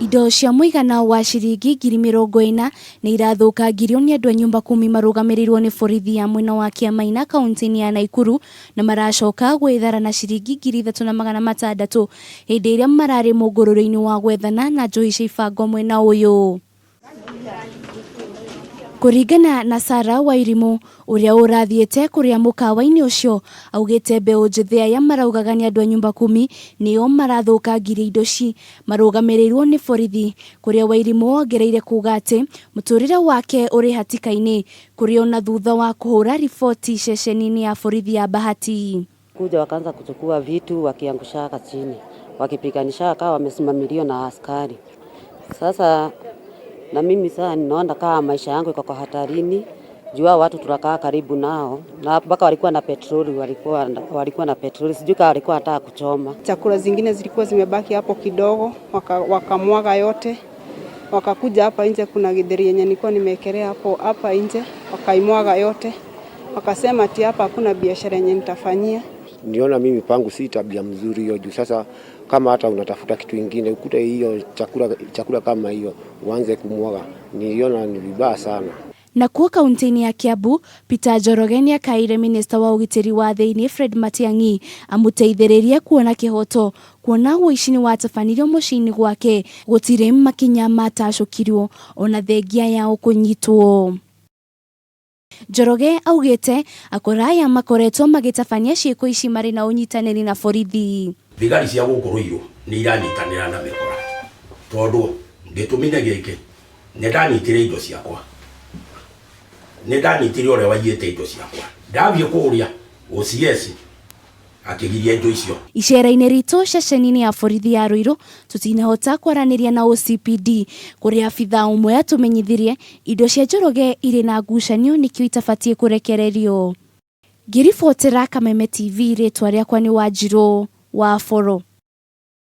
Indo cia mũigana wa ciringi 40,000 nĩ irathũkangirio nĩ andũ a nyumba kumi marũgamĩrĩirwo nĩ borithi ya mwena wa Kĩamaina kaunti-inĩ ya Naikuru na maracoka gwĩthara na ciringi 3,600 hĩndĩ ĩrĩa mararĩ mũngũrũrio-inĩ wa gwethana na njohi cia ibango mwena ũyũ. Kũringana na Sarah Wairimu ũrĩa ũrathiĩte kũrĩa mũkawa-inĩ ũcio augĩte mbeũ njĩthĩ aya maraugaga nĩ andũ a nyumba kumi nĩo marathũkangirie indo ci marũgamĩrĩirwo nĩ borithi kũrĩa Wairimu ongereire kuga atĩ mũtũrĩre wake ũrĩ hatĩka-inĩ kũrĩ ona thutha wa kũhũra riboti ceceni-inĩ ya borithi ya Bahati. Kuja wakaanza kuchukua vitu wakiangushaka chini, wakipiganisha kawa wamesimamiliwa na askari. Sasa na mimi sasa ninaona kama maisha yangu iko kwa hatarini juu hao watu tunakaa karibu nao na mpaka walikuwa na petroli, walikuwa na petroli, sijui kama walikuwa wanataka kuchoma. Chakula zingine zilikuwa zimebaki hapo kidogo, wakamwaga yote, wakakuja hapa nje, kuna githeri yenye nilikuwa nimewekelea hapo hapa nje, wakaimwaga yote, wakasema ati hapa hakuna biashara yenye nitafanyia. Niona mimi pangu si tabia mzuri hiyo juu sasa kama hata unatafuta kitu ingine ukute hiyo chakula kama hiyo uanze kumwaga, niliona ni vibaya sana. Nakuo kaunti-inĩ ya Kiambu, Peter Njoroge nĩakaĩire minista wa ũgitĩri wa thĩinĩ Fred Matiang'i amũteithĩrĩrie kuona kĩhoto kuona ũici nĩwatabanirio mũciĩ-inĩ gwake gũtirĩ makinya matacũkirwo ona thengia yao kũnyitwo. Njoroge augĩte akora aya makoretwo magĩtabania ciĩko ici marĩ na ũnyitanĩri na borithi. Thigari cia gũkũ Ruiru nĩ iranyitanĩra na mĩkora tondũ gĩtũmi nĩ gĩkĩ, nĩ ndanyitire indo ciakwa, nĩ ndanyitire ũrĩa waiyĩte indo ciakwa, ndathiĩ kũrĩa OCS akĩgiria indo icio. Icera-inĩ ritũ ceceni-inĩ ya borithi ya Ruiru tũtinahota kwaranĩria na OCPD kũrĩa abithaa ũmwe atũmenyithirie indo cia Njoroge irĩ na ngucanio nĩkĩo itabatiĩ kũrekererio. Ngĩribotera Kameme TV rĩtwa rĩakwa nĩ Wanjirũ wa Boro.